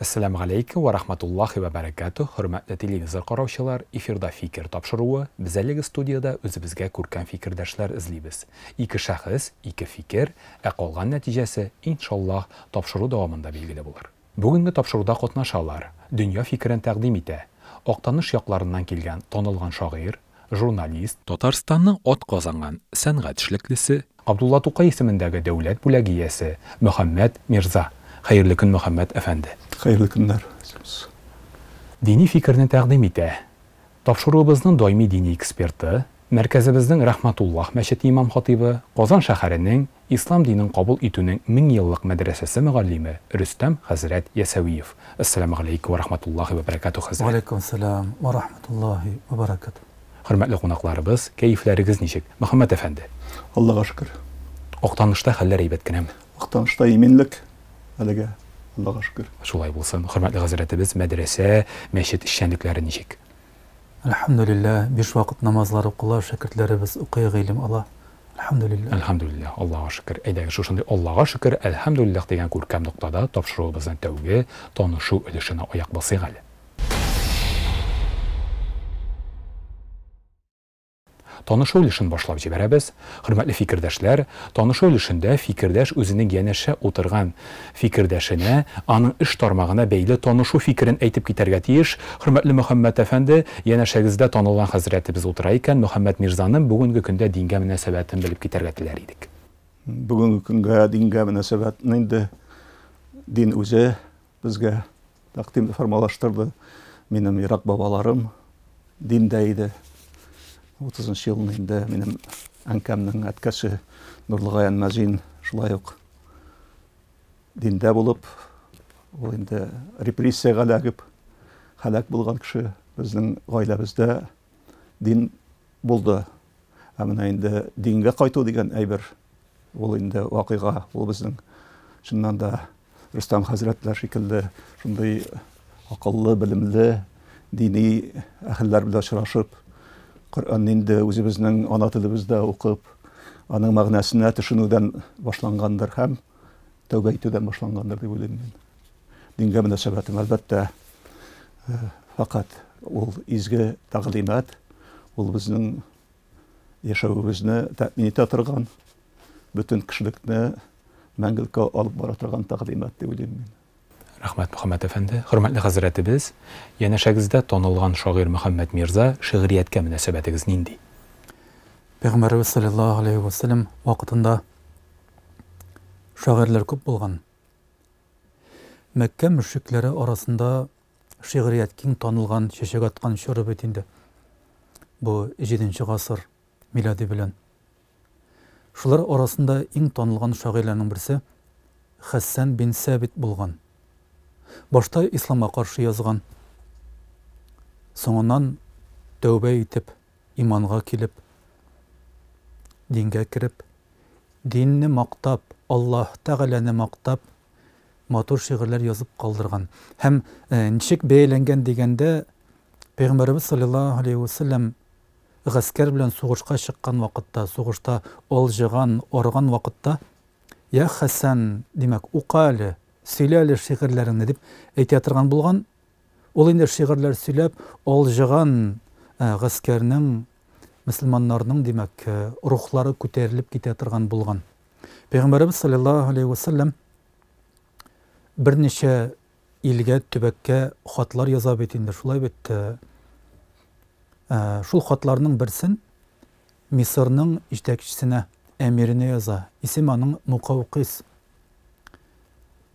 Әссәламү галәйкүм вә рахматуллахи вә бәрәкәтүһ, хөрмәтле телевизор караучылар, эфирда Фикер тапшыруы, без әлеге студиядә үзебезгә күркәм фикердәшләр эзлибез. Ике шәхес, ике фикер, ә калган нәтиҗәсе, иншаллаһ, тапшыру дәвамында билгеле булыр. Бүгенге тапшыруда катнашалар, дөнья фикерен тәкъдим итә, Актаныш якларыннан килгән танылган шагыйрь, журналист, Татарстанның атказанган сәнгать эшлеклесе, Габдулла Тукай исемендәге дәүләт бүләге иясе Мөхәммәт Мирза. Хәерле көн, Мөхәммәт әфәнде. Хәерле көннәр. Дини фикерне тәкъдим итә. Тапшыруыбызның даими дини эксперты, мәркәзебезнең Рәхмәтуллаһ мәчете имам-хатыйбы, Казан шәһәренең Ислам динен кабул итүнең меңьеллык мәдрәсәсе мөгаллиме Рөстәм хәзрәт Ясәвиев. Әссәламегаләйкүм вә рахматуллаһи вә бәрәкәтүһ, хәзрәт. Вәгаләйкүм сәлам вә рахматуллаһи вә бәрәкәтүһ. Хөрмәтле кунакларыбыз, кәефләрегез ничек? Мөхәммәт әфәнде. Аллага шөкер. Актанышта хәлләр әйбәт кенәме? Актанышта иминлек әлегә, Аллага шөкер. Шулай булсын. Хөрмәтле хәзрәтебез, мәдрәсә, мәчет эшчәнлекләре ничек? Әлхәмдүлилләһ, биш вакыт намазлар укыла, шәкертләребез укый, гыйлем ала. Әлхәмдүлилләһ. Әлхәмдүлилләһ, Аллага шөкер. Әйдәгез, шушындый Аллага шөкер, әлхәмдүлилләһ дигән күркәм ноктада тапшыруыбызның тәүге танышу өлешенә аяк басыйк әле. Танышу өлешен башлап җибәрәбез. Хөрмәтле фикердәшләр, танышу өлешендә фикердәш үзенең янәшә утырган фикердәшенә, аның эш тармагына бәйле танышу фикерен әйтеп китәргә тиеш. Хөрмәтле Мөхәммәт әфәнде, янәшәгездә танылган хәзрәтебез утыра икән, Мөхәммәт Мирзаның бүгенге көндә дингә мөнәсәбәтен белеп китәргә теләр идек. Бүгенге көнгә дингә мөнәсәбәтне инде дин үзе безгә тәкъдим формалаштырды. Минем ерак бабаларым диндә иде. 30 елны инде минем әнкәмнең әткәсе Нурлыгаян Мәзин шулай ук диндә булып, ул инде репрессиягә эләгеп, һәлак булган кеше. Безнең гаиләбездә дин булды. Ә менә инде дингә кайту дигән әйбер, ул инде вакыйга, ул безнең чыннан да Рөстәм хәзрәтләр шикелле шундый акыллы, белемле, дини әһелләр белән очрашып, Коръәнне инде үзебезнең ана телебездә укып, аның мәгънәсенә төшенүдән башлангандыр һәм тәүбә итүдән башлангандыр дип уйлыйм мин. Дингә мөнәсәбәтем, әлбәттә, фәкать ул изге тәгълимат, ул безнең яшәвебезне тәэмин итә торган, бөтен кешелекне мәңгелеккә алып бара торган тәгълимат дип уйлыйм мин. Рәхмәт, Мөхәммәт әфәнде. Хөрмәтле хәзрәтебез, янәшәгездә танылган шагыйрь Мөхәммәт Мирза, шигърияткә мөнәсәбәтегез нинди? Пәйгамбәребез салләллаһу галәйһи вә сәлләм вакытында шагыйрьләр күп булган. Мәккә мөшрикләре арасында шигърият киң танылган, чәчәк аткан чоры бит инде. Бу җиденче гасыр милади белән. Шулар арасында иң танылган шагыйрьләрнең берсе Хәссән бин Сәбит булган. Башта исламга каршы язган. Соңыннан тәүбә итеп, иманга килеп, дингә кереп, динне мактап, Аллаһ Тәгаләне мактап, матур шигырьләр язып калдырган. Һәм ничек бәяләнгән дигәндә, Пәйгамбәребез салләллаһу галәйһи вә сәлләм гаскәр белән сугышка чыккан вакытта, сугышта алҗыган, арыган вакытта, Я Хәсән, димәк, укы әле, сөйлә әле шигырьләреңне, дип әйтә торган булган. Ул инде шигырьләр сөйләп, алҗыган гаскәрнең, мөселманнарның, димәк, рухлары күтәрелеп китә торган булган. Пәйгамбәребез салләллаһу галәйһи вә сәлләм берничә илгә, төбәккә хатлар яза бит инде, шулай бит. Шул хатларның берсен Мисырның җитәкчесенә, әмиренә яза. Исеме аның Мукаукис.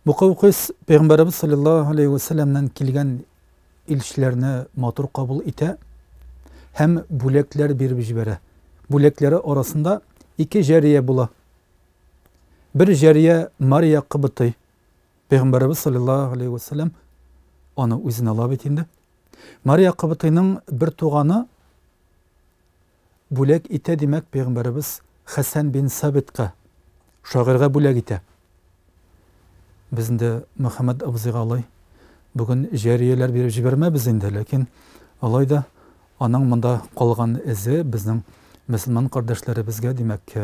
Мукаукис Пәйгамбәребез салләллаһу галәйһи вә сәлләмнән килгән илчеләрне матур кабул итә һәм бүләкләр биреп җибәрә. Бүләкләре арасында ике җәрия була. Бер җәрия Мария Кыбытый. Пәйгамбәребез салләллаһу галәйһи вә сәлләм аны үзенә ала бит инде. Мария Кыбытыйның бер туганы бүләк итә, димәк, пәйгамбәребез Хәсән бин Сабитка, шагыйрьгә бүләк итә. Без инде Мөхәммәд абзыйга алай бүген җәрияләр биреп җибәрмәбез инде, ләкин алай да аның монда калган эзе безнең мөселман кардәшләребезгә, димәк,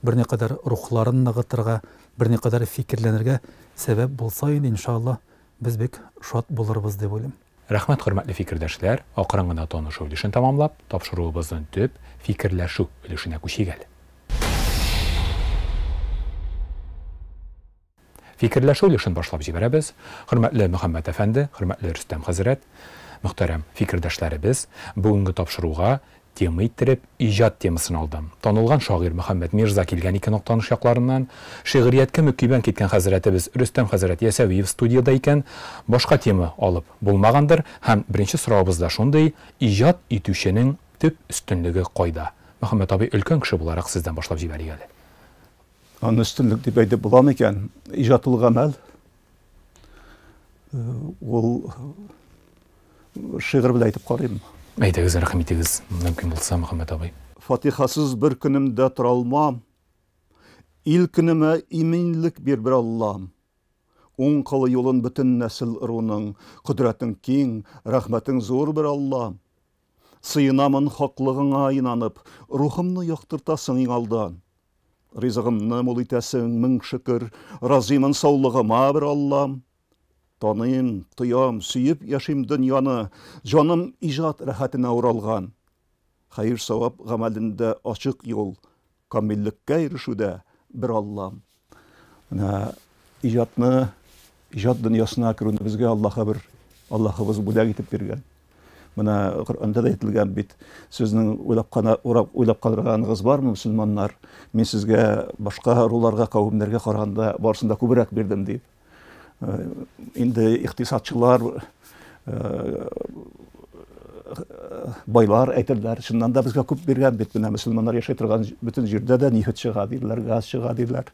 берникадәр рухларын ныгытырга, берникадәр фикерләнергә сәбәп булса инде, иншалла, без бик шат булырбыз дип уйлыйм. Рәхмәт, хөрмәтле фикердәшләр, акрын гына танышу өлешен тәмамлап, тапшыруыбызның төп фикерләшү өлешенә күчик әле. Фикерләшү өлешен башлап җибәрәбез. Хөрмәтле Мөхәммәт әфәнде, хөрмәтле Рөстәм хәзрәт, мөхтәрәм фикердәшләребез, бүгенге тапшыруга тема иттереп иҗат темасын алдым. Танылган шагыйрь Мөхәммәт Мирза килгән икән Актаныш якларыннан. Шигърияткә мөкибән киткән хәзрәтебез Рөстәм хәзрәт Ясәвиев студиядә икән. Башка тема алып булмагандыр. Һәм беренче соравыбыз да шундый, иҗат итүченең төп өстенлеге кайда? Мөхәммәт абый, өлкән кеше буларак сездән башлап җибәрик әле. Аны өстенлек дип әйтеп була микән? Иҗат ул гамәл. Ул шигырь белән әйтеп карыйм. Әйдәгез, рәхим итегез, мөмкин булса, Мөхәммәт абый. Фатихасыз бер көнем дә тора алмам. Ил көнемә иминлек бир бер Аллам. Уң кыл юлын бөтен нәсел ыруның, кодрәтең киң, рәхмәтең зур бер Аллам. Сыенамын хаклыгыңа инанып, рухымны яктыртасың иң алдан. Ризыгымны мул итәсең, мең шөкер, разыймын саулыгыма бер Аллам. Таныйм, тоям, сөеп яшим дөньяны, җаным иҗат рәхәтенә уралган. Хәер-савап гамәлендә ачык юл, камиллеккә ирешүдә бер Аллам. Менә иҗатны, иҗат дөньясына керүне безгә Аллаһы бер Аллаһыбыз бүләк итеп биргән. Менә Коръәндә дә әйтелгән бит, сезнең уйлап кана урап уйлап калдырганыгыз бармы, мөселманнар? Мин сезгә башка ыруларга, кавемнәргә караганда барысын да күбрәк бирдем дип. Э, инде икътисадчылар э, байлар әйтерләр, чыннан да безгә күп биргән бит, менә мөселманнар яшәй торган бөтен җирдә дә нефть чыга диләр, газ чыга диләр.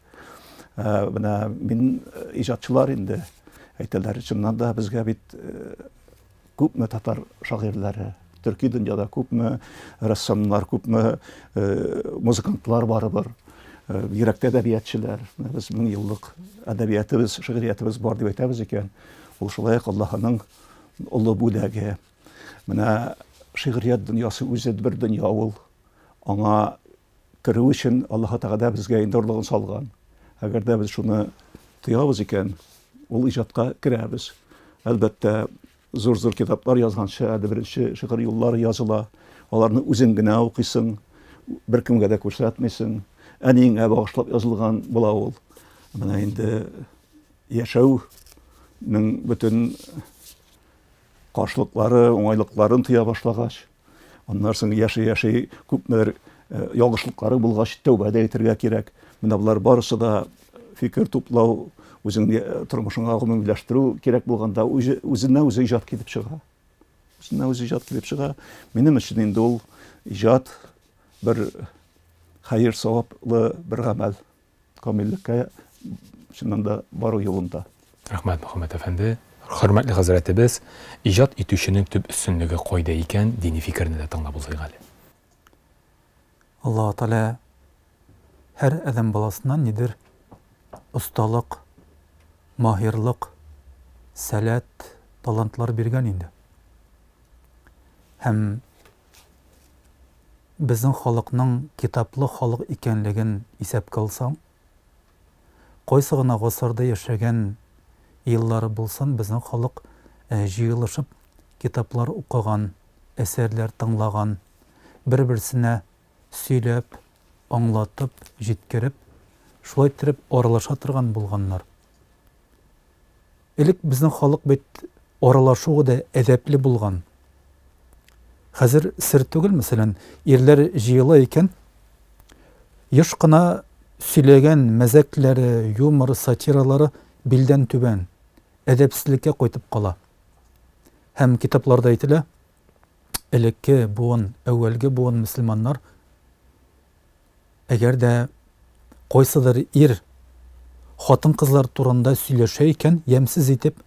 Э, менә мин иҗатчылар инде әйтәләр, чыннан да безгә бит Күпме татар шагыйрьләре, төрки дөньяда күпме рәссамнар, күпме музыкантлар барыбер, бигрәк тә әдәбиятчылар. Без мең еллык әдәбиятыбыз, шигъриятебез бар дип әйтәбез икән, ул шулай ук Аллаһының олы бүләге. Менә шигърият дөньясы үзе бер дөнья ул. Аңа керү өчен Аллаһы Тәгалә безгә инде орлыгын салган. Әгәр дә без шуны тоябыз икән, ул иҗатка керәбез. Әлбәттә, зур-зур китаплар язганчы, әле беренче шигырь юллары языла. Аларны үзең генә укыйсың, беркемгә дә күрсәтмисең. Әниеңә багышлап язылган була ул. Менә инде яшәүнең бөтен каршылыклары, уңайлыкларын тоя башлагач, аннан соң яши-яши күпмедер э, ялгышлыклары булгач, тәүбә дә әйтергә кирәк. Менә болар барысы да фикер туплау, үзеңне э, тормышыңа гомумиләштерү кирәк булганда үзе, үзеннән үзе иҗат килеп чыга. Үзеннән үзе иҗат килеп чыга. Минем өчен инде ул иҗат бер хәер саваплы бер гамәл. Камиллеккә чыннан да бару юлында. Рәхмәт, Мөхәммәт әфәнде. Хөрмәтле хәзрәтебез, иҗат итүченең төп өстенлеге кайда икән, дини фикерне дә тыңлап узыйк әле. Аллаһ Тәгалә һәр адәм баласына нидер осталык, маһирлык, сәләт, талантлар биргән инде. Һәм Безнең халыкның китаплы халык икәнлеген исәпкә алсаң, кайсы гына гасырда яшәгән еллары булсын, безнең халык җыелышып китаплар укыган, әсәрләр тыңлаган, бер-берсенә сөйләп, аңлатып, җиткереп, шулай иттереп аралаша торган булганнар. Элек безнең халык бит аралашуы да әдәпле булган. Хәзер сер түгел, мәсәлән, ирләр җыела икән, еш кына сөйләгән мәзәкләре, юмор, сатиралары билдән түбән, әдәпсезлеккә кайтып кала. Һәм китапларда әйтелә, элекке буын, әүвәлге буын мөселманнар Әгәр дә кайсыдыр ир хатын-кызлар турында сөйләшә икән, ямьсез итеп,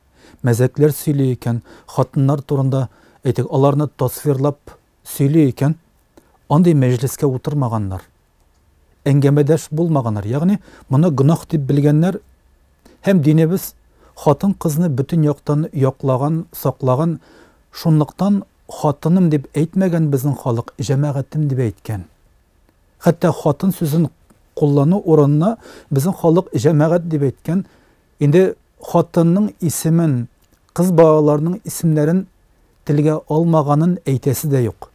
мәзәкләр сөйли икән, хатыннар турында, әйтик, аларны тасвирлап сөйли икән, андый мәҗлескә утырмаганнар. Әңгәмәдәш булмаганнар. Ягъни, моны гөнаһ дип белгәннәр һәм динебез хатын-кызны бөтен яктан яклаган, саклаган, шунлыктан хатыным дип әйтмәгән безнең халык, җәмәгатем дип әйткән. Хәтта хатын сүзен куллану урынына безнең халык җәмәгать дип әйткән. Инде хатынның исемен Кыз балаларның исемнәрен телгә алмаганын әйтәсе дә юк.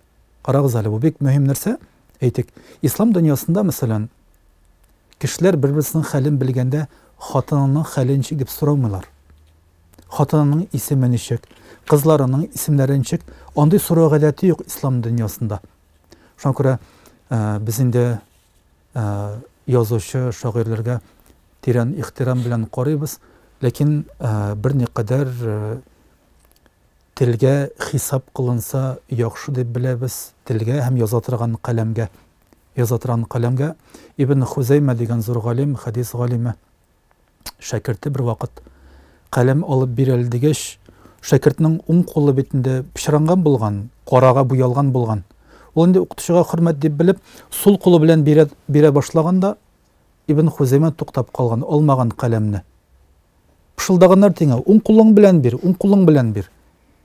Карагыз әле, бу бик мөһим нәрсә. Әйтик, ислам дөньясында, мәсәлән, кешеләр бер-берсенең хәлен белгәндә хатынының хәле ничек дип сорамыйлар. Хатынының исеме ничек, кызларының исемнәре ничек, андый сорау гадәте юк ислам дөньясында. Шуңа күрә без инде язучы, шагыйрьләргә тирән ихтирам белән карыйбыз, ләкин берникадәр телгә хисап кылынса яхшы дип беләбез, телгә һәм яза торган каләмгә. Яза торган каләмгә. Ибн Хузәймә дигән зур галим, хәдис галиме, шәкерте бер вакыт каләм алып бир әле дигәч, шәкертнең уң кулы битендә пычранган булган, карага буялган булган. Ул инде укытучыга хөрмәт дип белеп, сул кулы белән бирә, бирә башлаган да, Ибн Хузәймә туктап калган, алмаган каләмне. Пышылдаганнар тиңә, уң кулың белән бир, уң кулың белән бир.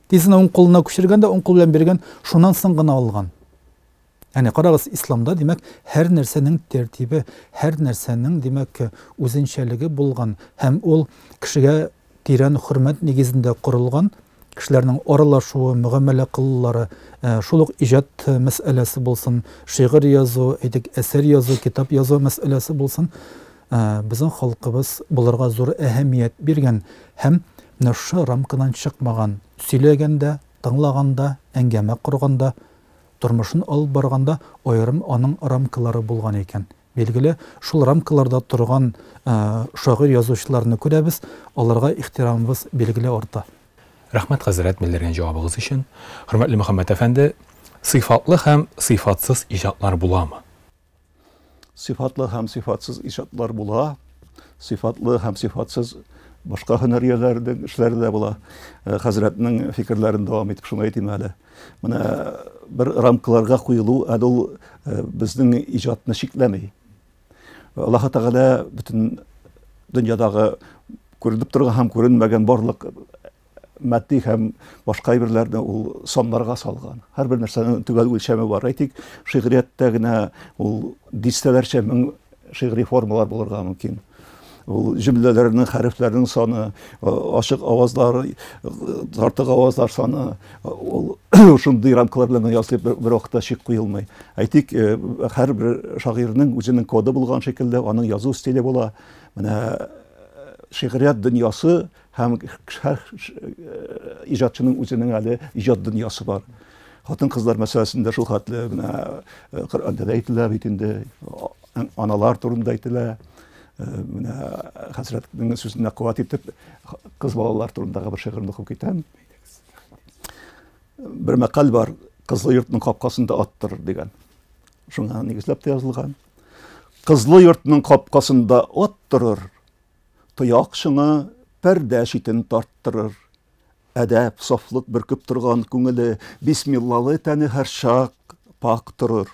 Тиз генә уң кулына күчергән дә уң кул белән биргән, шуннан соң гына алган. Әнә карагыз, исламда, димәк, һәр нәрсәнең тәртибе, һәр нәрсәнең, димәк, үзенчәлеге булган һәм ул кешегә тирән хөрмәт нигезендә корылган кешеләрнең аралашуы, мөгамәлә кылулары, шул ук иҗат мәсьәләсе булсын, шигырь язу, әйтик, әсәр язу, китап язу мәсьәләсе булсын, безнең халкыбыз боларга зур әһәмият биргән һәм менә шушы рамкадан чыкмаган. Сөйләгәндә, тыңлаганда, әңгәмә корганда, тормышын алып барганда аерым аның рамкалары булган икән. Билгеле, шул рамкаларда торган шагыйрь-язучыларны күрәбез, аларга ихтирамыбыз, билгеле, арта. Рәхмәт, хәзрәт, белдергән җавабыгыз өчен. Хөрмәтле Мөхәммәт әфәнде, сыйфатлы һәм сыйфатсыз иҗатлар буламы? Сыйфатлы һәм сыйфатсыз иҗатлар була. Сыйфатлы һәм сыйфатсыз башка һөнәр ияләренең эшләре дә була. Хәзрәтнең фикерләрен дәвам итеп шуны әйтим әле. Менә бер рамкаларга куелу әле ул безнең иҗатны чикләми. Аллаһ Тәгалә бөтен дөньядагы күренеп торган һәм күренмәгән барлык матди һәм башка әйберләрне ул саннарга салган. Һәрбер нәрсәнең төгәл үлчәме бар. Әйтик, шигърияттә генә ул дистәләрчә мең шигъри формалар булырга мөмкин. Ул җөмләләрнең, хәрефләрнең саны, ачык авазлар, тартык авазлар саны, ул шундый рамкалар белән язылып бер вакытта чик куелмый. Әйтик, һәрбер шагыйрьнең үзенең коды булган шикелле, аның язу стиле була. Менә шигърият дөньясы һәм һәр иҗатчының үзенең әле иҗат дөньясы бар. Хатын-кызлар мәсьәләсендә шул хәтле менә Коръәндә дә әйтелә бит инде, аналар турында әйтелә. Менә хәзрәтнең сүзенә куәт итеп, кыз балалар турындагы бер шигырьне укып китәм. Бер мәкаль бар, кызлы йортның капкасында ат торыр дигән. Шуңа нигезләп тә язылган. Кызлы йортның капкасында ат торыр, тояк чыңы пәрдә читен тарттырыр. Әдәп, сафлык бөркеп торган күңеле, бисмиллалы тәне һәрчак пак торыр.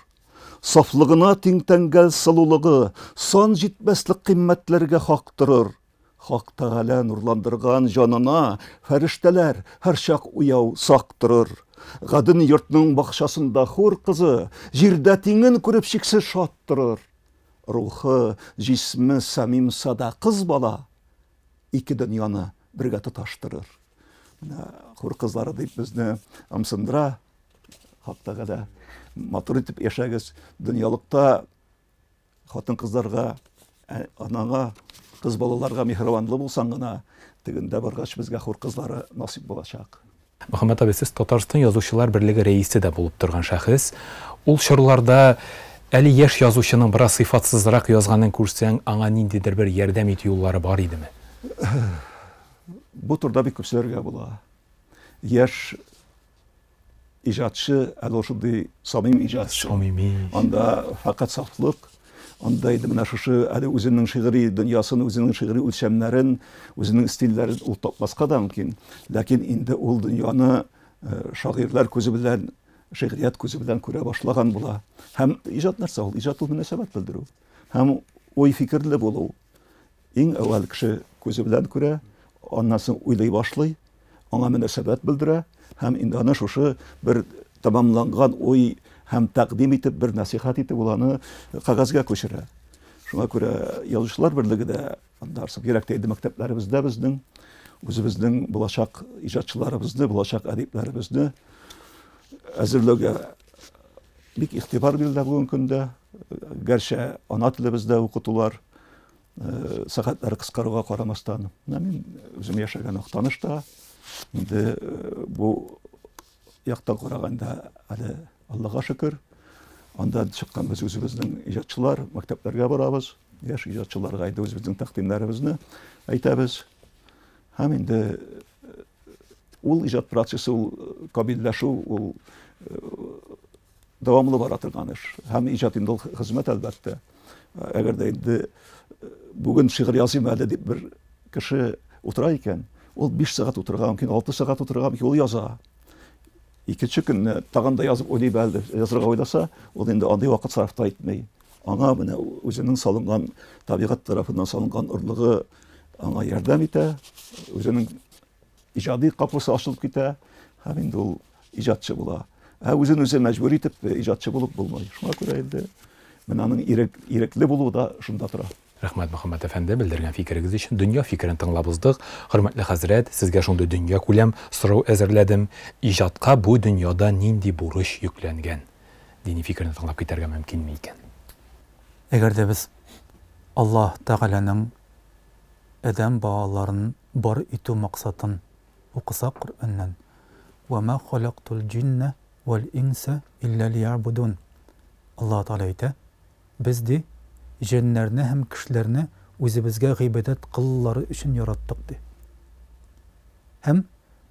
Сафлыгына тиң тәңгәл сылулыгы, сан җитмәслек кыйммәтләргә хак торыр. Хак Тәгалә нурландырган җанына фәрештәләр һәрчак уяу, сак торыр. Гаден йортның бакчасында хур кызы, җирдә тиңен күреп чиксез шат торыр. Рухы, җисме самим сада кыз бала, ике дөньяны бергә тоташтырыр. Менә хур кызлары дип безне ымсындыра. Хак Тәгалә, матур итеп яшәгез. Дөньялыкта хатын-кызларга, анаңа, кыз балаларга миһербанлы булсаң гына, тегендә баргач безгә хур кызлары насыйп булачак. Мөхәммәт абый, сез Татарстан Язучылар берлеге рәисе дә булып торган шәхес. Ул чорларда әле яшь язучының бераз сыйфатсызрак язганын күрсәң, аңа ниндидер бер ярдәм итү юллары бар идеме? Бу турыда бик күп сөйләргә була. Яшь иҗатчы, әле ул шундый самим иҗатчы. Самими. Анда фәкать сафлык, анда инде менә шушы әле үзенең шигъри дөньясын, үзенең шигъри үлчәмнәрен, үзенең стильләрен ул тапмаска да мөмкин. Ләкин инде ул дөньяны шагыйрьләр күзе белән, шигърият күзе белән күрә башлаган була. Һәм иҗат нәрсә ул? Иҗат ул мөнәсәбәт белдерү. Һәм уй-фикерле булу. Иң әүвәл кеше күзе белән күрә, аннан соң уйлый башлый, аңа мөнәсәбәт белдерә һәм инде аны шушы бер тәмамланган уй һәм тәкъдим итеп, бер нәсыйхәт итеп ул аны кәгазьгә күчерә. Шуңа күрә Язучылар берлеге дә анда бигрәк тә инде мәктәпләребездә безнең Үзебезнең булачак иҗатчыларыбызны, булачак әдипләребезне әзерләүгә бик игътибар бирелә бүгенге көндә. Гәрчә ана телебездә укытулар э, сәгатьләре кыскаруга карамастан. Менә мин үзем яшәгән Актанышта инде э, бу яктан караганда әле Аллага шөкер, анда чыккан без үзебезнең иҗатчылар, мәктәпләргә барабыз, яшь иҗатчыларга инде үзебезнең тәкъдимнәребезне әйтәбез. Һәм инде э, ул иҗат процессы, ул э, камилләшү, ул э, дәвамлы бара торган эш. Һәм иҗат инде ул хезмәт әлбәттә. Әгәр дә инде бүген шигырь языйм әле дип бер кеше утыра икән, ул 5 сәгать утырырга мөмкин, 6 сәгать утырырга мөмкин, ул яза. Икенче көнне тагын да язып уйлый әле, язырга уйласа, ул инде андый вакыт сарыф та итми. Аңа менә үзенең салынган табигать тарафыннан салынган орлыгы аңа ярдәм итә, үзенең иҗади капусы ачылып китә һәм инде ул иҗатчы була. Ә үзен үзе мәҗбүр итеп иҗатчы булып булмый. Шуңа күрә инде менә аның ирек, ирекле булуы да шунда тора. Рәхмәт, Мөхәммәт әфәнде, белдергән фикерегез өчен. Дөнья фикерен тыңлап уздык. Хөрмәтле хәзрәт, сезгә шундый дөнья күләм сорау әзерләдем. Иҗатка бу дөньяда нинди бурыч йөкләнгән? Дини фикерне тыңлап китәргә мөмкинме икән? Әгәр дә без Аллаһ Тәгаләнең адәм балаларын бар итү максатын укысак Коръәннән, Вә мә халәктул җиннә вәл инсә илля лиягъбудун. Аллаһ Тәгалә әйтә, Без, ди, җеннәрне һәм кешеләрне үзебезгә гыйбадәт кылулары өчен яраттык, ди. Һәм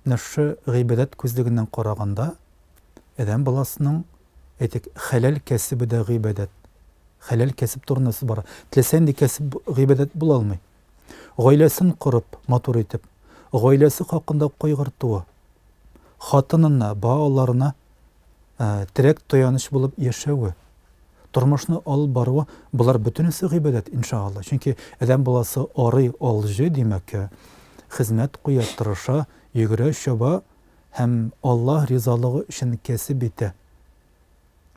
менә шушы гыйбадәт күзлегеннән караганда, адәм баласының, әйтик, хәләл кәсебе дә гыйбадәт. Хәләл кәсеп турында сүз бара. Теләсә нинди кәсеп гыйбадәт була алмый. Гаиләсен корып, матур итеп, гаиләсе хакында кайгыртуы, хатынына, балаларына терәк-таяныч булып яшәве, тормышны алып баруы, болар бөтенесе гыйбадәт, иншаалла. Чөнки адәм баласы арый, алҗый, димәк, хезмәт куя, тырыша, йөгерә, чаба һәм Аллаһ ризалыгы өчен кәсеп итә.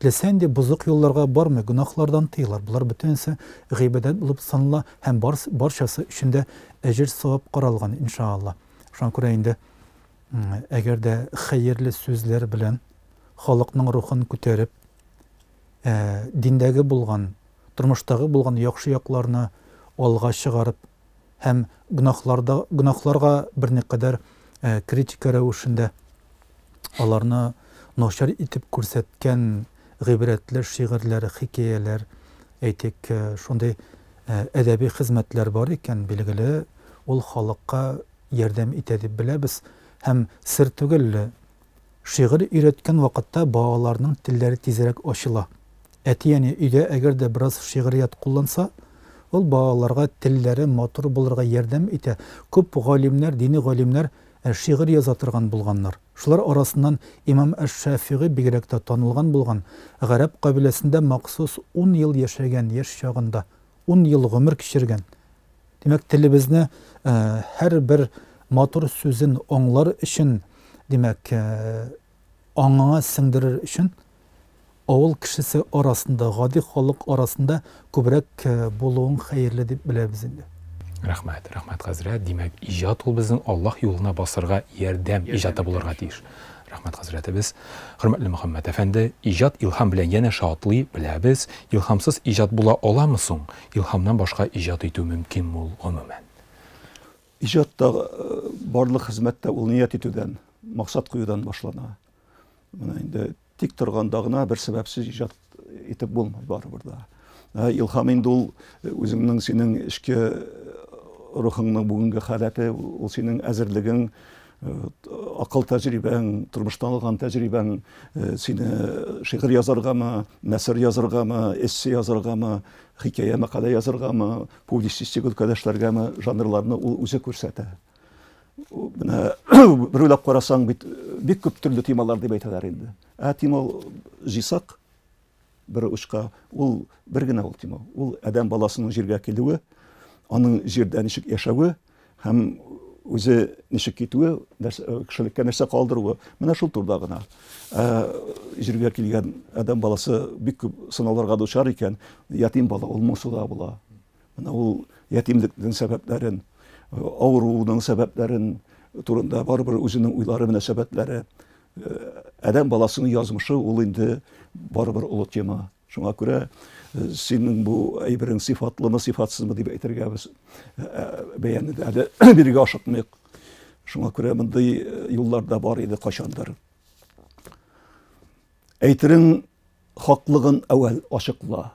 Теләсә нинди бозык юлларга бармый, гөнаһлардан тыелар. Болар бөтенесе гыйбадәт булып санала һәм барчасы өчен дә әҗер-савап каралган, иншаалла. Шуңа күрә инде әгәр дә хәерле сүзләр белән халыкның рухын күтәреп, диндәге булган, тормыштагы булган яхшы якларны алга чыгарып һәм гөнаһларда гөнаһларга берникадәр критика рәвешендә аларны начар итеп күрсәткән гыйбрәтле шигырьләр, хикәяләр, әйтик, шундый әдәби хезмәтләр бар икән, билгеле, ул халыкка ярдәм итә дип беләбез. Һәм сер түгел, шигырь өйрәткән вакытта балаларның телләре тизрәк ачыла. Әти-әни өйдә әгәр дә бераз шигърият кулланса, ул балаларга телләре матур булырга ярдәм итә. Күп галимнәр, дини галимнәр шигырь яза торган булганнар. Шулар арасыннан имам әш-Шәфигый бигрәк тә танылган булган, гарәп кабиләсендә махсус ун ел яшәгән яшь чагында, ун ел гомер кичергән. Димәк, телебезне һәрбер матур сүзен аңлар өчен, димәк, аңыңа сеңдерер өчен авыл кешесе арасында, гади халык арасында күбрәк булуың хәерле дип беләбез инде. Рәхмәт, рәхмәт, хәзрәт. Димәк, иҗат ул безнең Аллаһ юлына басырга ярдәм иҗаты булырга тиеш. Рәхмәт, хәзрәтебез. Хөрмәтле Мөхәммәт әфәнде, иҗат илһам белән янәшә атлый, беләбез. Илһамсыз иҗат була аламы соң? Илһамнан башка иҗат итү мөмкинме ул гомумән? Иҗатта барлык хезмәт тә ул ният итүдән, максат куюдан башлана. Менә инде тик торганда гына бер сәбәпсез иҗат итеп булмый барыбер дә. Илһам инде ул үзеңнең синең эчке рухыңның бүгенге халәте, ул синең әзерлегең, акыл тәҗрибәң, тормыштан алган тәҗрибәң сине шигырь язаргамы, нәсер язаргамы, эссе язаргамы, хикәя, мәкалә язаргамы, публицистик өлкәдә эшләргәме, жанрларны ул үзе күрсәтә. Менә бер уйлап карасаң бит бик күп төрле темалар дип әйтәләр инде. Ә тема җыйсак бер очка, ул бер генә ул тема. Ул адәм баласының җиргә килүе, аның җирдә ничек яшәве һәм үзе ничек китүе, кешелеккә нәрсә калдыруы, менә шул турыда гына. Ә җиргә килгән адәм баласы бик күп сынауларга дучар икән, ятим бала ул моңсу да була. Менә ул ятимлекнең сәбәпләрен, Авыруының сәбәпләрен турында барыбер үзенең уйлары, мөнәсәбәтләре. Адәм баласының язмышы ул инде барыбер олы тема. Шуңа күрә синең бу әйберең сыйфатлымы, сыйфатсызмы дип әйтергә без бәяне дә әле бирергә ашыкмыйк. Шуңа күрә мондый юллар да бар иде кайчандыр. Әйтерең хаклыгын әүвәл ачыкла.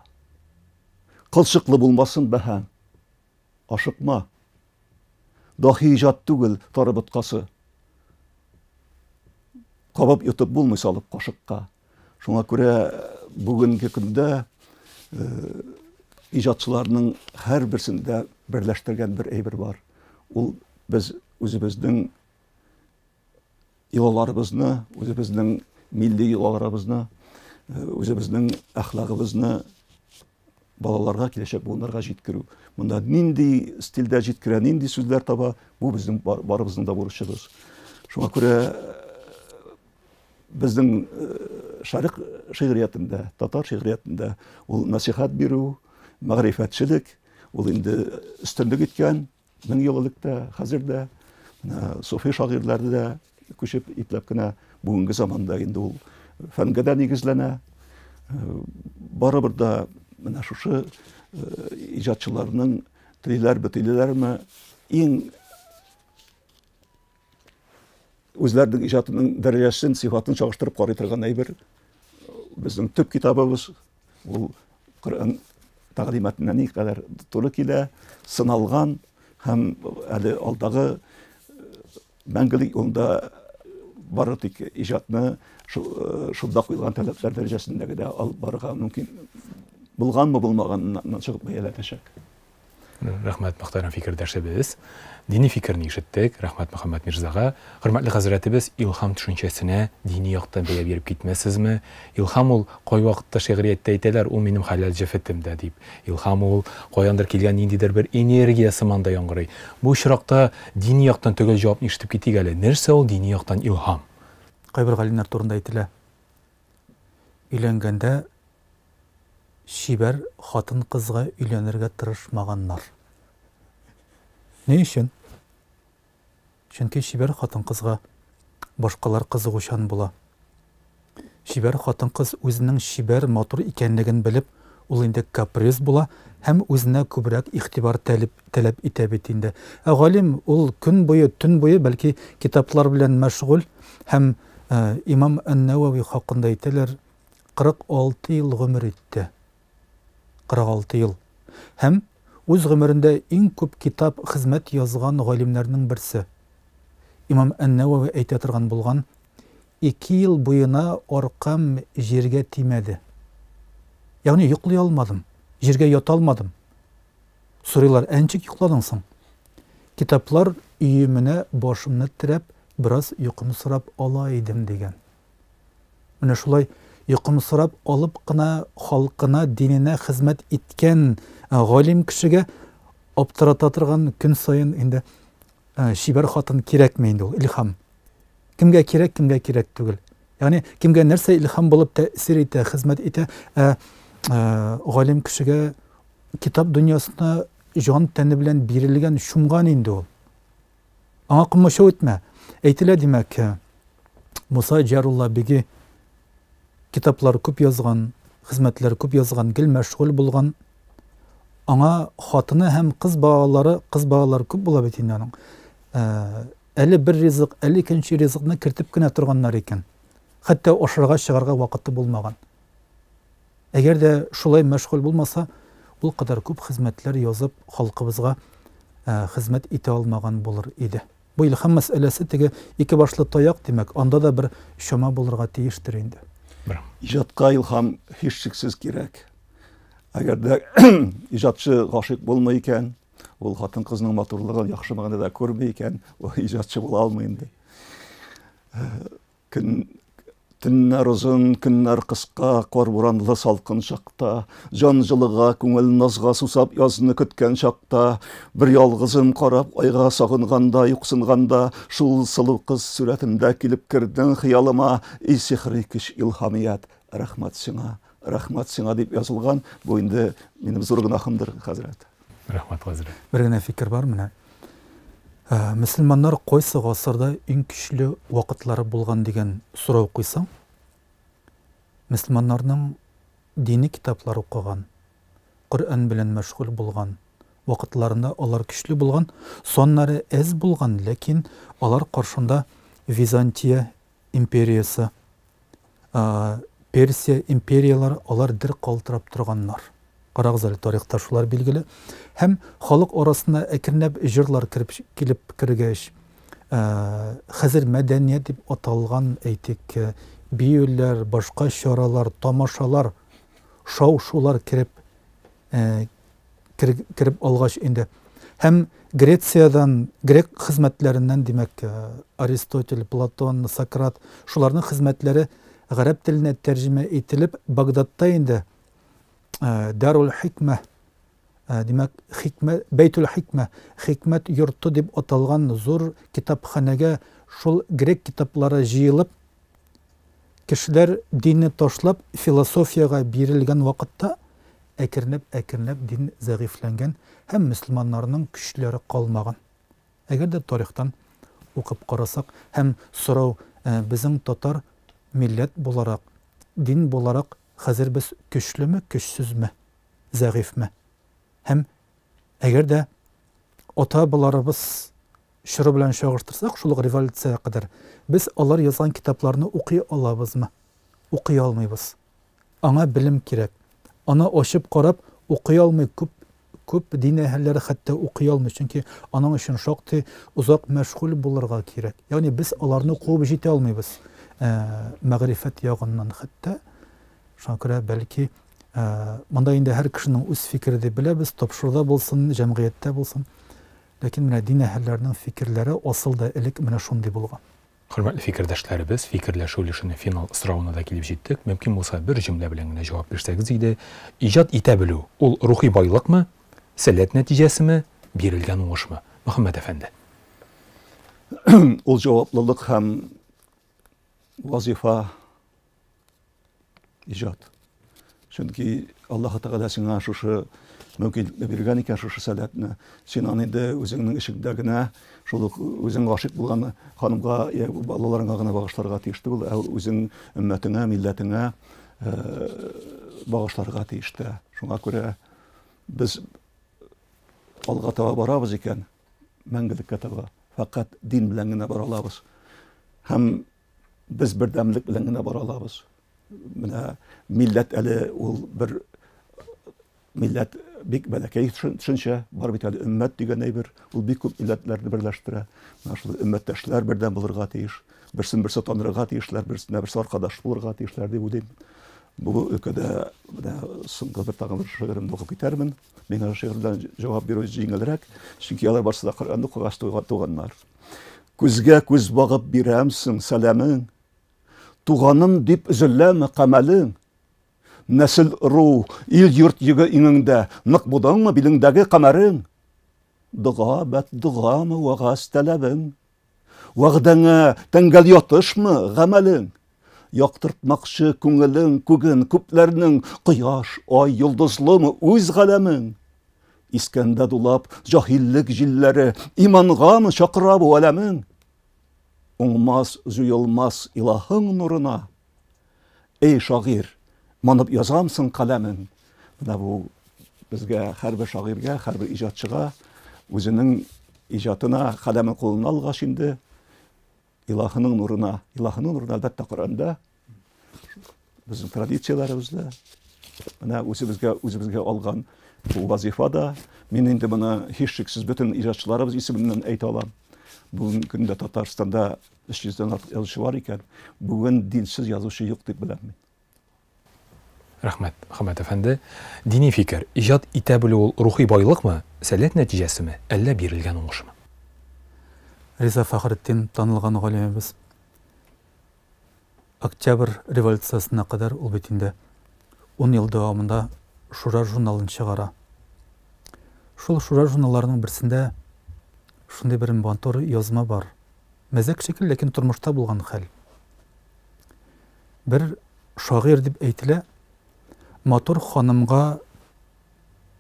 Кылчыклы булмасын бәһаң. Ашыкма. Дахи иҗат түгел тары боткасы. Кабып йотып булмый салып кашыкка. Шуңа күрә бүгенге көндә иҗатчыларның һәрберсендә берләштергән бер әйбер бар. Ул без үзебезнең йолаларыбызны, үзебезнең милли йолаларыбызны, үзебезнең әхлагыбызны балаларга, киләчәк буыннарга җиткерү. Монда нинди стильдә җиткерә, нинди сүзләр таба, бу безнең барыбызның да бурычыбыз. Шуңа күрә безнең шәрык шигъриятендә, татар шигъриятендә ул нәсихәт бирү, мәгърифәтчелек, ул инде өстенлек иткән. 1000 ел элек тә, хәзер дә менә суфи шагыйрьләре дә күчеп ипләп кенә бүгенге заманда инде ул фәнгә дә нигезләнә. Барыбер дә менә шушы иҗатчыларның телиләрме, телиләрме, иң үзләренең иҗатының дәрәҗәсен, сыйфатын чагыштырып карый торган әйбер безнең төп китабыбыз ул Коръән тәгълиматына никадәр туры килә, сыналган һәм әле алдагы мәңгелек юлында бары тик иҗатны шунда куелган таләпләр дәрәҗәсендә генә алып барырга мөмкин булганмы булмаганыннан чыгып бәяләнәчәк. Рәхмәт, мөхтәрәм фикердәшебез. Дини фикерне ишеттек. Рәхмәт Мөхәммәд Мирзага. Хөрмәтле хәзрәтебез, илһам төшенчәсенә дини яктан бәя биреп китмәссезме? Илһам ул, кайвакытта шигърияттә әйтәләр, ул минем хәләл җефетем дә дип. Илһам ул, каяндыр килгән ниндидер бер энергия сыман да яңгырый. Бу очракта дини яктан төгәл җавапны ишетеп китик әле. Нәрсә ул дини яктан илһам? Кайбер галимнәр турында әйтелә, өйләнгәндә чибәр хатын-кызга өйләнергә тырышмаганнар. Ни өчен? Чөнки чибәр хатын-кызга башкалар кызыгучан була. Чибәр хатын-кыз үзенең чибәр, матур икәнлеген белеп, ул инде каприз була һәм үзенә күбрәк игътибар тәлеп, таләп итә бит инде. Ә галим ул көн буе, төн буе, бәлки китаплар белән мәшгуль һәм э, имам Ән-Нәвәви хакында әйтәләр, 46 ел гомер итте. 46 ел. Һәм үз гомерендә иң күп китап, хезмәт язган галимнәрнең берсе. Имам Ән-Нәвәви әйтә торган булган, Ике ел буена аркам җиргә тимәде. Ягъни йоклый алмадым, җиргә ята алмадым. Сорыйлар, ә ничек йокладың соң? Китаплар өеменә башымны терәп, бераз йокымсырап ала идем, дигән. Менә шулай йокымсырап алып кына халкына, диненә хезмәт иткән галим кешегә аптырата торган көн саен инде чибәр хатын кирәкме инде ул, илһам? Кемгә кирәк, кемгә кирәк түгел. Ягъни кемгә нәрсә илһам булып тәэсир итә, хезмәт итә, ә галим кешегә китап дөньясына җан тәне белән бирелгән, чумган инде ул. Аңа комачау итмә. Әйтелә, димәк, Муса Җарулла биги китаплар күп язган, хезмәтләр күп язган, гел мәшгуль булган. Аңа хатыны һәм кыз балалары, кыз балалар күп була бит инде аның. Э, әле бер ризык, әле икенче ризыкны кертеп кенә торганнар икән. Хәтта ашарга чыгарга вакыты булмаган. Әгәр дә шулай мәшгуль булмаса, ул кадәр күп хезмәтләр язып, халкыбызга хезмәт итә алмаган булыр иде. Бу илһам мәсьәләсе теге ике башлы таяк, димәк, анда да бер чама булырга тиештер инде. Иҗатка илһам һичшиксез кирәк. Әгәр дә иҗатчы гашыйк булмый икән, ул хатын-кызның матурлыгын яхшы мәгънәдә күрми икән, ул иҗатчы була алмый инде. Көн, төннәр озын, көннәр кыска, кар буранлы салкын чакта, җан җылыга, күңел назга сусап язны көткән чакта, бер ялгызым карап айга сагынганда, юксынганда, шул сылу кыз сурәтендә килеп кердең хыялыма, и сихри көч илһамият, рәхмәт сиңа, рәхмәт сиңа дип язылган, бу инде минем зур гөнаһымдыр, хәзрәт. Рәхмәт, хәзрәт. Бер генә фикер бар менә. Мөселманнар кайсы гасырда иң көчле вакытлары булган дигән сорау куйсаң, мөселманнарның дини китаплар укыган, Коръән белән мәшгуль булган вакытларында алар көчле булган, саннары әз булган, ләкин алар каршында Византия империясе, Персия империяләре алар дер калтырап торганнар. Карагыз әле, тарихта шулар билгеле. Һәм халык арасына әкренләп җырлар кереп килеп кергәч, хәзер мәдәният дип аталган, әйтик, биюләр, башка чаралар, тамашалар, шау-шулар кереп кереп алгач инде. Һәм Грециядән, грек хезмәтләреннән, димәк, Аристотель, Платон, Сократ, шуларның хезмәтләре гарәп теленә тәрҗемә ителеп, Багдадта инде Дарул Хикмә, димәк, хикмә, Бәйтул Хикмә, хикмәт йорты дип аталган зур китапханәгә шул грек китаплары җыелып, Кешеләр динне ташлап, философиягә бирелгән вакытта, әкренләп-әкренләп дин зәгыйфьләнгән һәм мөселманнарның көчләре калмаган. Әгәр дә тарихтан укып карасак һәм сорау, безнең татар милләт буларак, дин буларак хәзер без көчлеме, көчсезме, зәгыйфьме? Һәм әгәр дә ата-бабаларыбыз чоры белән чагыштырсак, шул ук революциягә кадәр, без алар язган китапларны укый алабызмы? Укый алмыйбыз. Аңа белем кирәк. Аны ачып карап укый алмый күп күп дин әһелләре хәтта укый алмый, чөнки аның өчен шактый озак мәшгуль булырга кирәк. Ягъни без аларны куып җитә алмыйбыз, мәгърифәт ягыннан хәтта. Шуңа күрә, бәлки, монда инде һәр кешенең үз фикере дип беләбез, тапшыруда булсын, җәмгыятьтә булсын. Ләкин менә дин әһелләренең фикерләре асылда элек менә шундый булган. Хөрмәтле фикердәшләребез, фикерләшү өлешенең финал соравына да килеп җиттек. Мөмкин булса, бер җөмлә белән генә җавап бирсәгез иде. Иҗат итә белү, ул рухи байлыкмы, сәләт нәтиҗәсеме, бирелгән уңышмы? Мөхәммәт әфәнде. Ул җаваплылык һәм вазифа. Иҗат. Чөнки Аллаһы Тәгалә сиңа шушы мөмкинлекне биргән икән, шушы сәләтне. Син аны инде үзеңнең эчеңдә генә, шул ук үзең гашыйк булган ханымга я балаларыңа гына багышларга тиеш түгел, ә үзең өммәтеңә, милләтеңә э, багышларга тиеш тә. Шуңа күрә без алга таба барабыз икән, мәңгелеккә таба, фәкать дин белән генә бара алабыз. Һәм Без бердәмлек белән генә бара алабыз. Менә милләт әле ул бер милләт бик бәләкәй төшенчә, бар бит әле өммәт дигән әйбер, ул бик күп милләтләрне берләштерә. Менә шул өммәттәшләр бердәм булырга тиеш, берсен берсе танырга тиешләр, берсенә берсе аркадаш булырга тиешләр дип уйлыйм. Бу өлкәдә менә соңгы бер тагын бер шигыремне укып китәрмен. Миңа шигырь белән җавап бирү җиңелрәк, чөнки алар барысы да Коръәнне укыгач туганнар. Күзгә күз багып бирәмсең сәламең? Туганым дип өзеләме камәлең? Нәсел ыру, ил-йорт йөге иңеңдә, нык будыңмы билеңдәге камәрең? Дога бәт догамы вәгазь таләбең? Вәгъдәңә тәңгәл ятышмы гамәлең? Яктыртмакчы күңелең күген күпләрнең, кояш, ай, йолдызлымы үз галәмең? Искәндә дулап җаһиллек җилләре, имангамы чакыра бу әләмең? Уңмас, җуелмас илаһың нурына. Эй, шагыйрь, манып язамсың каләмең? Менә бу безгә һәрбер шагыйрьгә, һәрбер иҗатчыга үзенең иҗатына каләмен кулына алгач инде Илаһының нурына, Илаһының нурына, әлбәттә, Коръәндә, безнең традицияләребездә, менә үзебезгә, үзебезгә алган бу вазифа да, мин инде моны һичшиксез бөтен иҗатчыларыбыз исеменнән әйтә алам. Бүгенге көндә Татарстанда 300 дән артык язучы бар икән, бүген динсез язучы юк дип беләм мин. Рәхмәт, Мөхәммәт әфәнде. Дини фикер, иҗат итә белү ул рухи байлыкмы, сәләт нәтиҗәсеме, әллә бирелгән уңышмы? Риза Фәхретдин, танылган галимебез. Октябрь революциясенә кадәр ул бит инде ун ел дәвамында Шура журналын чыгара. Шул Шура журналларының берсендә шундый бер матур язма бар. Мәзәк шикелле, ләкин тормышта булган хәл. Бер шагыйрь дип әйтелә, матур ханымга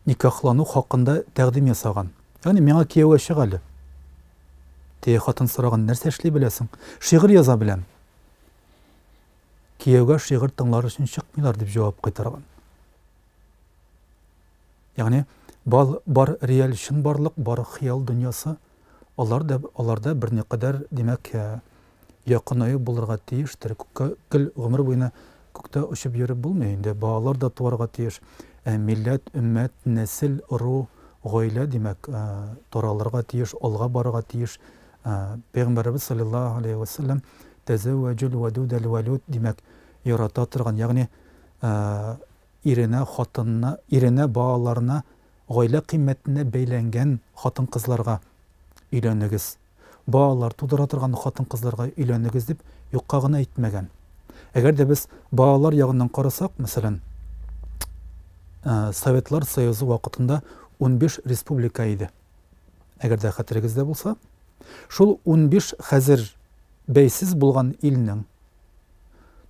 никахлану хакында тәкъдим ясаган. Ягъни миңа кияүгә чык әле. Теге хатын сораган, нәрсә эшли беләсең? Шигырь яза беләм. Кияүгә шигырь тыңлар өчен чыкмыйлар, дип җавап кайтарган. Ягъни бал, бар реаль чынбарлык, бар хыял дөньясы, алар да, аларда берникадәр, димәк, э, якынаю булырга тиештер. Күккә гел гомер буена күктә очып йөреп булмый инде. Балалар да туарга тиеш. Ә милләт, өммәт, нәсел, ыру, гаилә, димәк, э, таралырга тиеш, алга барырга тиеш. Э, Пәйгамбәребез саллаллаһу алейһи ва сәлләм тәзәвәҗүл вәдүдәл вәлүд, димәк, ярата торган, ягъни э, иренә, хатынына, иренә, балаларына, гаилә кыйммәтенә бәйләнгән хатын-кызларга өйләнегез, балалар тудыра торган хатын-кызларга өйләнегез дип юкка гына әйтмәгән. Әгәр дә без балалар ягыннан карасак, мәсәлән, Советлар Союзы вакытында 15 республика иде. Әгәр дә хәтерегездә булса, шул 15 хәзер бәйсез булган илнең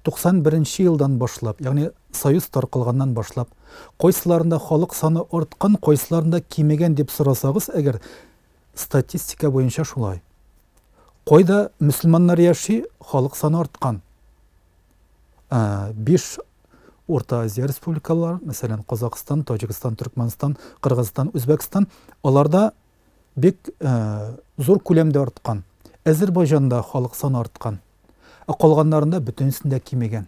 91 нче елдан башлап, ягъни Союз таркалганнан башлап, кайсыларында халык саны арткан, кайсыларында кимегән дип сорасагыз, әгәр статистика буенча шулай. Кайда мөселманнар яши, халык саны арткан. 5 Урта Азия республикалары, мәсәлән, Казахстан, Таҗикстан, Төркмәнстан, Кыргызстан, Үзбәкстан, аларда бик зур күләмдә арткан. Әзербайҗанда халык саны арткан. Ә калганнарында бөтенесендә кимегән.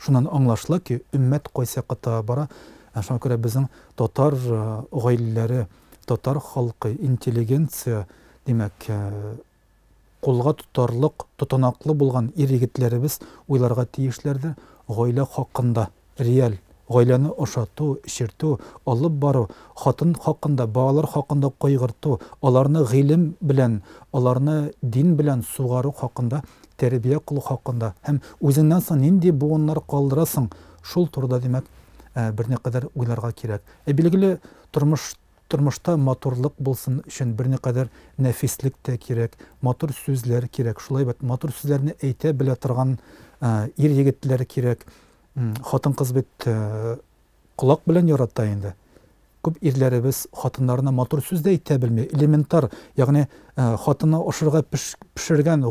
Шуннан аңлашыла ки, өммәт кайсы якка таба бара. Ә шуңа күрә безнең татар гаиләләре, татар халкы, интеллигенция, димәк, кулга тотарлык, тотанаклы булган ир-егетләребез уйларга тиешләрдер гаилә хакында, реаль, гаиләне ашату, эчертү, алып бару, хатын хакында, балалар хакында кайгырту, аларны гыйлем белән, аларны дин белән сугару хакында, тәрбия кылу хакында һәм үзеңнән соң нинди буыннар калдырасың, шул турыда, димәк, берникадәр уйларга кирәк. Ә билгеле, тормыш Тормышта матурлык булсын өчен берникадәр нәфислек тә кирәк, матур сүзләр кирәк. Шулай бит, матур сүзләрне әйтә белә торган ир-егетләр кирәк. Хатын-кыз бит колак белән ярата инде. Күп ирләребез хатыннарына матур сүз дә әйтә белми. Элементар, ягъни хатыны ашарга пешергән,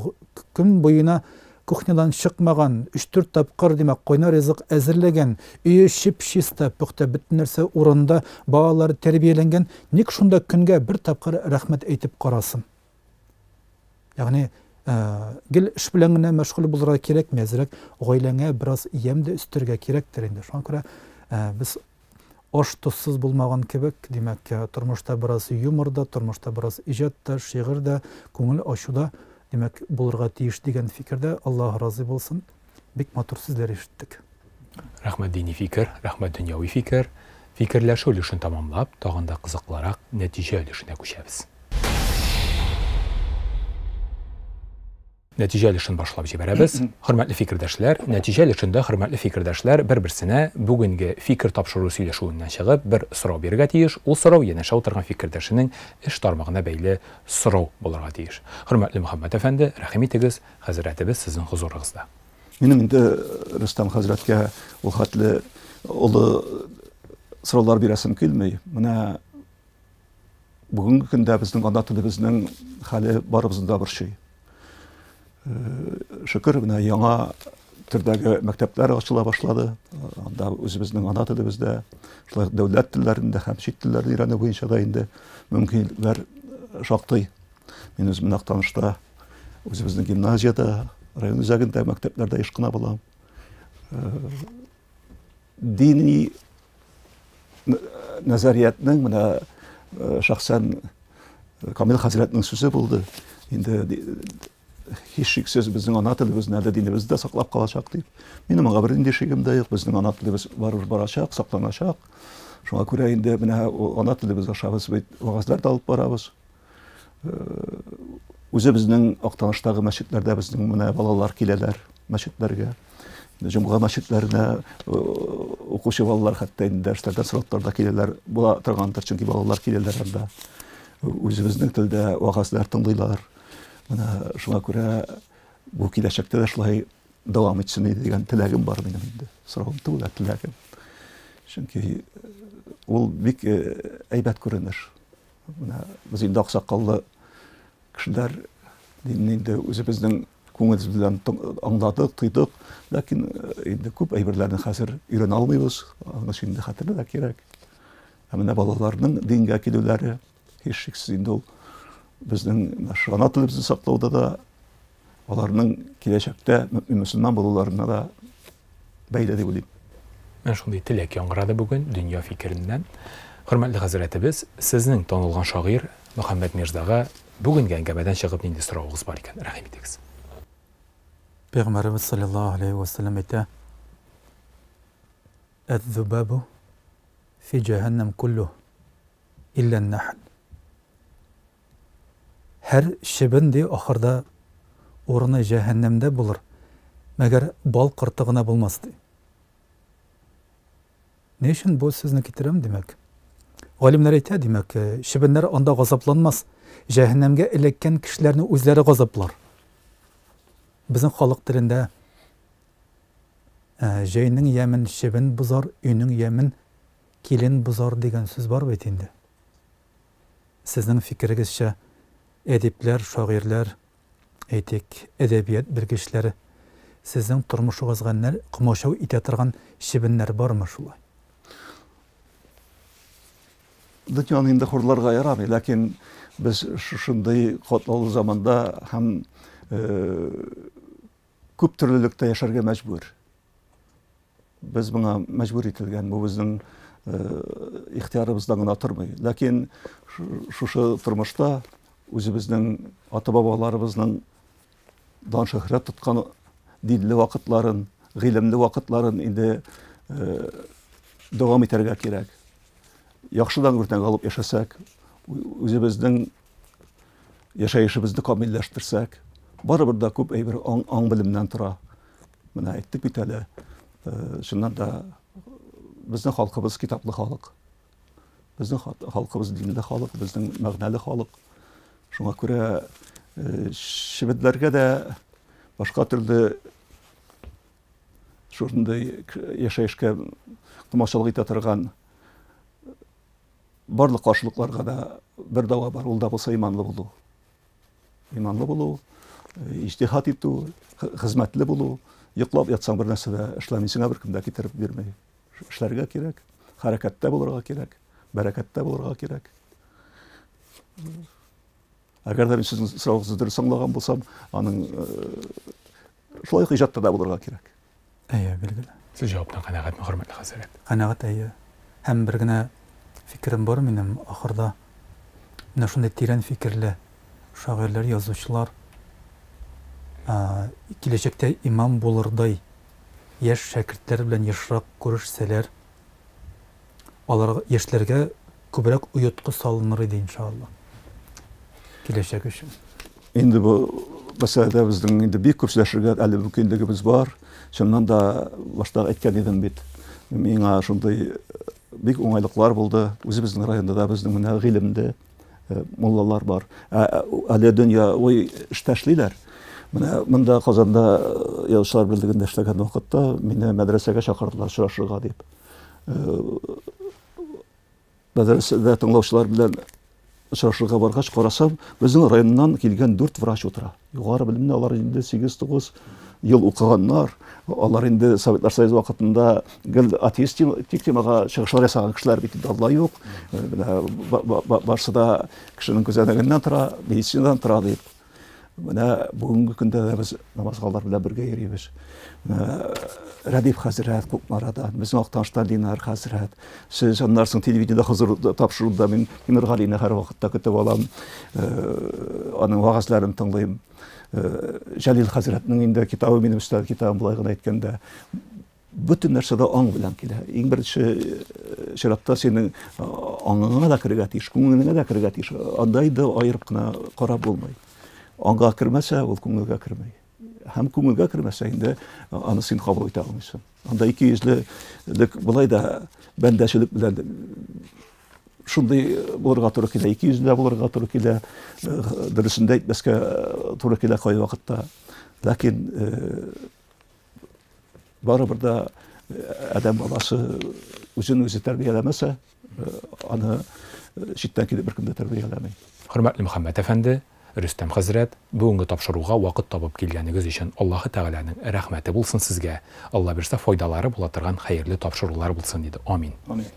көн буена Кухнядан чыкмаган, өч-дүрт тапкыр, димәк, кайнар ризык әзерләгән, өе чип-чиста, пөхтә, бөтен нәрсә урынында, балалары тәрбияләнгән, ник шунда көнгә бер тапкыр рәхмәт әйтеп карасын? Ягъни, гел эш белән генә мәшгуль булырга кирәкми, әзрәк гаиләңә бераз ямь дә өстәргә кирәктер инде. Шуңа күрә без Аш тозсыз булмаган кебек, димәк, тормышта бераз юмор да, тормышта бераз иҗат та, шигырь дә, күңел ачу да, димәк, булырга тиеш дигән фикердә, Аллаһ разый булсын. Бик матур сүзләр ишеттек. Рәхмәт дини фикер, рәхмәт дөньяви фикер. Фикерләшү өлешен тәмамлап, тагын да кызыклырак нәтиҗә өлешенә күчәбез. Нәтиҗә өлешен башлап җибәрәбез. Хөрмәтле фикердәшләр, нәтиҗә өлешендә хөрмәтле фикердәшләр бер-берсенә бүгенге фикер тапшыру сөйләшүеннән чыгып бер сорау бирергә тиеш. Ул сорау янәшә утырган фикердәшенең эш тармагына бәйле сорау булырга тиеш. Хөрмәтле Мөхәммәт әфәнде, рәхим итегез, хәзрәтебез сезнең хозурыгызда. Минем инде Рөстәм хәзрәткә ул хәтле олы сораулар бирәсем килми. Менә Бүгенге көндә безнең ана телебезнең хәле барыбызны да борчый. Э, шөкер, менә яңа төрдәге мәктәпләр ачыла башлады. Анда үзебезнең ана телебездә, шулай дәүләт телләрендә һәм чит телләрне өйрәнү буенча да инде мөмкинлекләр шактый. Мин үзем Актанышта, үзебезнең гимназиядә, район үзәгендә мәктәпләрдә еш кына булам. Э, дини нәзариятнең менә э, шәхсән э, Камил хәзрәтнең сүзе булды. Инде һичшиксез безнең ана телебезне әле динебез дә саклап калачак дип. Минем аңа бернинди шигем дә юк. Безнең ана телебез барыбер барачак, сакланачак. Шуңа күрә инде менә ана телебез аша без бит вәгазьләр дә алып барабыз. Үзебезнең Актаныштагы мәчетләрдә безнең менә балалар киләләр мәчетләргә. Җомга мәчетләренә укучы балалар хәтта инде дәресләрдән сораптар да киләләр була торгандыр, чөнки балалар киләләр анда. Үзебезнең телдә вәгазьләр тыңлыйлар. Менә шуңа күрә бу киләчәктә дә шулай дәвам итсен иде дигән теләгем бар минем инде. Соравым түгел, ә теләгем. Чөнки ул бик әйбәт күренеш. Менә без инде аксакаллы Кешеләр динне инде үзебезнең күңелебез белән аңладык, тойдык, ләкин инде күп әйберләрне хәзер өйрәнә алмыйбыз, аның өчен инде хәтерне дә кирәк. Ә менә балаларның дингә килүләре, һичшиксез инде ул безнең ана телебезне саклауда да, аларның киләчәктә мөэмин мөселман булуларына да бәйле дип уйлыйм. Менә шундый теләк яңгырады бүген дөнья фикереннән. Хөрмәтле хәзрәтебез, сезнең танылган шагыйрь Мөхәммәт Мирзага бүгенге әңгәмәдән чыгып нинди соравыгыз бар икән, рәхим итегез. Пәйгамбәребез салләллаһу галәйһи вә сәлләм әйтә, Әз-зубабу фи җәһәннәм куллуһ илля ан-нахл. Һәр чебен, ди, ахырда урыны җәһәннәмдә булыр, мәгәр бал корты гына булмас, ди. Ни өчен бу сүзне китерәм, димәк? Галимнәр әйтә, димәк, чебеннәр анда газапланмас, җәһәннәмгә эләккән кешеләрне үзләре газаплар. Безнең халык телендә җәйнең ямен чебен бозар, өйнең ямен килен бозар дигән сүз бар бит инде. Сезнең фикерегезчә, әдипләр, шагыйрьләр, әйтик, әдәбият белгечләре сезнең тормышыгызга нәл комачау итә торган чебеннәр бармы шулай? Дөньяны инде хурларга ярамый, ләкин без шушындый катлаулы заманда һәм күп төрлелектә яшәргә мәҗбүр. Без моңа мәҗбүр ителгән, бу безнең ихтыярыбыздан гына тормый. Ләкин шушы тормышта үзебезнең ата-бабаларыбызның дан шөһрәт тоткан динле вакытларын, гыйлемле вакытларын инде дәвам итәргә кирәк. Яхшыдан үрнәк алып яшәсәк, үзебезнең яшәешебезне камилләштерсәк, барыбер дә күп әйбер аң белемнән тора. Менә әйттек бит әле, чыннан да безнең халкыбыз китаплы халык. Безнең халкыбыз динле халык, безнең мәгънәле халык. Шуңа күрә чебетләргә дә башка төрле шушындый яшәешкә комачаулык итә торган барлык каршылыкларга да бер дава бар, ул да булса иманлы булу. Иманлы булу, иҗтиһад итү, хезмәтле булу. Йоклап ятсаң бер нәрсә дә эшләмисең, беркем дә китереп бирми. Эшләргә кирәк, хәрәкәттә булырга кирәк, бәрәкәттә булырга кирәк. Әгәр дә мин сезнең соравыгызны дөрес аңлаган булсам, аның шулай ук иҗатта да булырга кирәк. Әйе, билгеле. Сез җаваптан канәгатьме, хөрмәтле хәзрәт? Канәгать, әйе. Һәм бер генә фикерем бар минем ахырда. Менә шундый тирән фикерле шагыйрьләр, язучылар киләчәктә имам булырдай яшь шәкертләр белән ешрак күрешсәләр, аларга, яшьләргә күбрәк оеткы салыныр иде, иншалла. Киләчәк өчен. Инде бу мәсьәләдә безнең инде бик күп сөйләшергә әле мөмкинлегебез бар. Чыннан да башта әйткән идем бит. Миңа шундый бик уңайлыклар булды. Үзебезнең районда да безнең менә гыйлемдә муллалар бар. Әле дөнья ой эштә эшлиләр. Менә монда Казанда язучылар берлегендә эшләгән вакытта мине мәдрәсәгә чакырдылар очрашырга дип. Мәдрәсәдә тыңлаучылар белән очрашырга баргач, карасам, безнең районнан килгән дүрт врач утыра. Югары белемне алар инде 8-9 ел укыганнар. Алар инде Советлар Союзы вакытында гел атеист темага чыгышлар ясаган кешеләр бит инде, Алла юк. Менә барсы да кешенең күзәнәгеннән тора, медицинадан тора дип. Менә бүгенге көндә дә без намазга алар белән бергә йөрибез. Менә Рәдиф хәзрәт Кукмарадан, безнең Актаныштан Линар хәзрәт. Сез аннан соң телевидениедә хозур тапшыруда мин Тимур Галине һәрвакытта көтеп алам. Аның вәгазьләрен тыңлыйм. Җәлил хәзрәтнең инде китабы минем өстәл китабым, болай гына әйткәндә. Бөтен нәрсә дә аң белән килә. Иң беренче чиратта синең аңыңа да керергә тиеш, күңелеңә дә керергә тиеш. Анда инде аерып кына карап булмый. Аңга кермәсә, ул күңелгә керми. Һәм күңелгә кермәсә инде аны син кабул итә алмыйсың. Анда ике йөзлелек болай да бәндәчелек белән шундый булырга туры килә, ике йөзле булырга туры килә, дөресен дә әйтмәскә туры килә кайвакытта. Ләкин Барыбер дә адәм баласы үзен үзе тәрбияләмәсә, аны читтән килеп беркем дә тәрбияләми. Хөрмәтле Мөхәммәт әфәнде, Рөстәм хәзрәт, бүгенге тапшыруга вакыт табып килгәнегез өчен Аллаһы Тәгаләнең рәхмәте булсын сезгә. Алла бирсә, файдалары була торган хәерле тапшырулар булсын иде. Амин. Амин.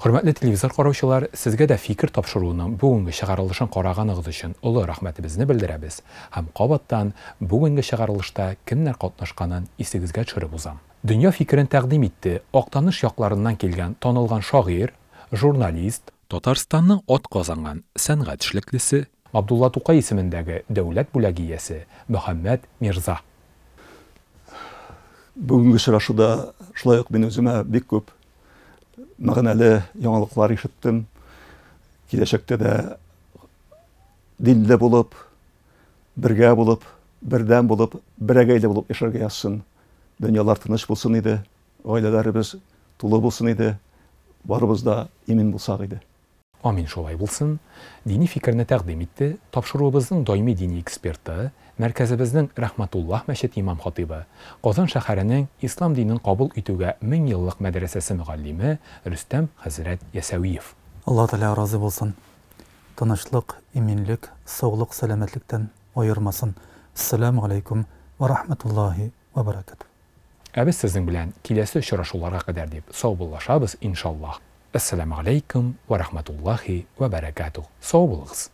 Хөрмәтле телевизор караучылар, сезгә дә Фикер тапшыруының бүгенге чыгарылышын караганыгыз өчен олы рәхмәтебезне белдерәбез һәм кабаттан бүгенге чыгарылышта кемнәр катнашканын исегезгә төшереп узам. Дөнья фикерен тәкъдим итте Актаныш якларыннан килгән танылган шагыйрь, журналист, Татарстанның атказанган сәнгать эшлеклесе, Габдулла Тукай исемендәге дәүләт бүләге иясе Мөхәммәт Мирза. Бүгенге очрашуда шулай ук мин үземә бик күп мәгънәле яңалыклар ишеттем. Киләчәктә дә динле булып, бергә булып, бердәм булып, берәгәйле булып яшәргә язсын. Дөньялар тыныч булсын иде, гаиләләребез тулы булсын иде, барыбыз да имин булсак иде. Амин, шулай булсын. Дини фикерне тәкъдим итте тапшыруыбызның даими дини эксперты, мәркәзебезнең Рәхмәтуллаһ мәчете имам-хатыйбы, Казан шәһәренең Ислам динен кабул итүгә 1000 еллык мәдрәсәсе мөгаллиме Рөстәм хәзрәт Ясәвиев. Аллаһ Тәгалә разый булсын. Тынычлык, иминлек, саулык, сәламәтлектән аермасын. Әссәламү галәйкүм вә рахмәтуллаһи вә бәрәкәтүһ. Ә без сезнең белән киләсе очрашуларга кадәр дип саубуллашабыз, иншаллаһ. Әссәламү галәйкүм вә рахмәтуллаһи вә бәрәкәтүһ. Сау булыгыз.